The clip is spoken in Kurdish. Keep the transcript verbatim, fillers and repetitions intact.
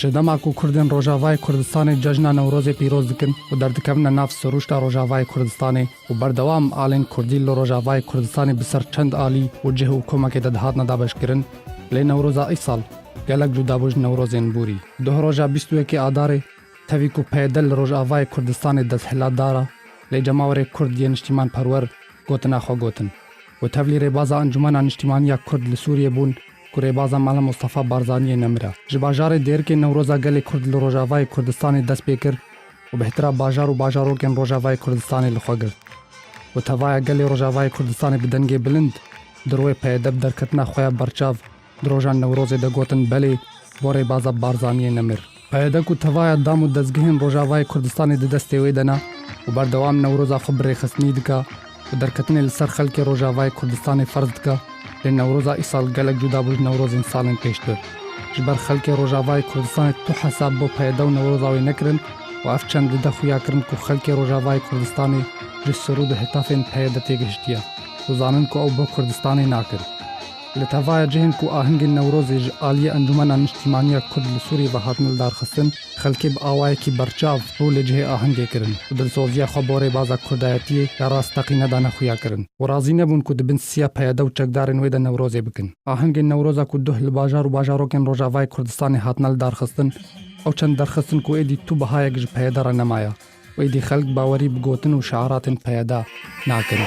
Ji dema ku Kurdên Rojavayê Kurdistanê cejna Newrozê pîroz dikin û derdikevine nav sirûşta Rojavayê Kurdistanê û berdewam alên Kurdî li Rojavayê Kurdistanê bi ser çend alî û cih û komekê de dihatine dabeşkirin, lê Newroza îsal gelek cuda bû ji Newrozên borî. Duh roja bîst û yekê Adarê, tevî ku PYD li Rojavayê Kurdistanê desthilatdar e, lê cemawerê Kurd yê niştîmanperwer gotina xwe gotin û tevlî rêbaza Encûmena Niştîmaniya Kurd li Sûriyê bûn ku rêbaza Mela Mustafa Barzaniyê nemire. Ji bajarê Dêrikê Newroza gelê Kurd li Rojavayê Kurdistanê dest pê kir û bêhtira bajar û bajarokên Rojavayê Kurdistanê li xwe girt û tevaya gelê Rojavayê Kurdistanê bi dengê bilind di rûyê PYD bi derketina xwe ya berçav di roja Newrozê de gotin belê bo rêbaza Barzaniyê nemir. PYD ku tevaya dam û dezgehên Rojavayê Kurdistanê di destê wê de ne û berdewam Newroza xwe bi rêxistinî dike û derketinê li ser xelkê Rojavayê Kurdistanê ferz dike, lê Newroza îsal gelek cuda bû ji Newrozên salên pêştir. Ji ber xelkê Rojavayê Kurdistanê tu hesab bo PYD û Newroza wê nekirin û ev çend dide xuya kirin ku xelkê Rojavayê Kurdistanê ji sirûd û hitafên PYD têgihiştiye û zanin ku ew bo Kurdistanê nakin. Li tevaya cihên ku ahengên Newrozê ji aliyê Encûmena Niştîmaniya Kurd li Sûriyê ve hatine lidarxistin, xelkê bi awayekî berçav rû li cihê ahengê kirin û dilsoziya xwe bo rêbaza kurdayetiyê ya rasteqîne dane xuya kirin û razî nebûn ku di bin siya PYD û çekdarên wê de Newrozê bikin. Ahengên Newroza ku duh li bajar û bajarokên Rojavayê Kurdistanê hatine lidarxistin, ew çend derxistin ku êdî tu bihayek ji PYD re nemaye û êdî xelk bawerî bi gotin û şiaratên PYD nakin.